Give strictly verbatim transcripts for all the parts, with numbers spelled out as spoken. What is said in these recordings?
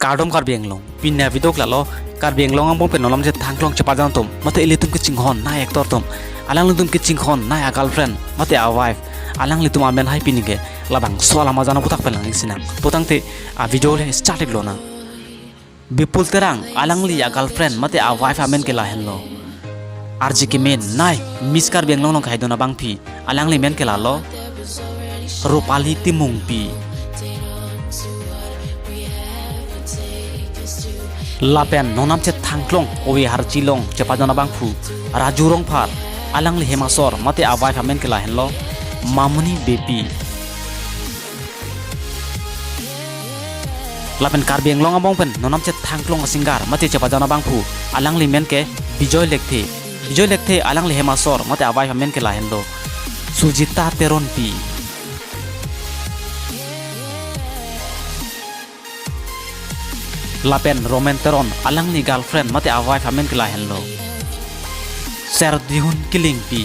Kardom Karbi Anglong, pini avideo ke lalo, Karbi Anglong angbong pen non namchethan klong chepajan atum, mate ilitum kachinghon nai actor atum, alanglitum kachinghon nai a girlfriend, mate a wife, alanglitum amen hai pini ke, labangso alam ajan aputhak pen lang-ik sinang. Putangte avideo le start ik lonang. Bipul Terang, alangli a girlfriend, mate a wife amen ke lahenlo. Arje kemen nai, Miss Karbi Anglong along kehai dun abangpi, alangli men ke lalo, Rupali Timungpi. Lapen non namchethan klong, ove harchi along chepajan abangphu, Raju Rongphar, alangli hem asor, mate a wife amen ke lahenlo, Mamuni Beypi. Lapen Karbi Anglong angbong pen non namchethan klong a singer, mate chepajan abangphu, alangli men ke Bijoy Lekthe. Bijoy Lekthe alangli hem asor, mate a wife amen ke lahenlo, Sujita Teronpi. Lapen Romen Teron, alangli girlfriend, mate a wife amen ke lahenlo, Serdihun Killingpi.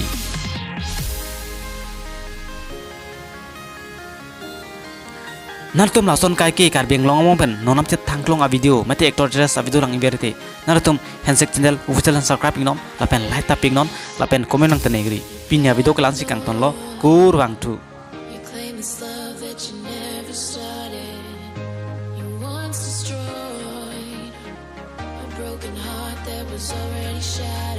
Nangtum lason kaike Karbi Anglong angbong pen non namchethan klong avideo, mate actor actress avideo lang-ik ber te, nangtum Handshake channel official an subscribe iknon, lapen like ta pi iknon, lapen comment nang tenegri. Pini avideo ke la-ansi kangtonlo, kurvangthu. You claim this love that you never started. You once destroyed a broken heart that was already shattered.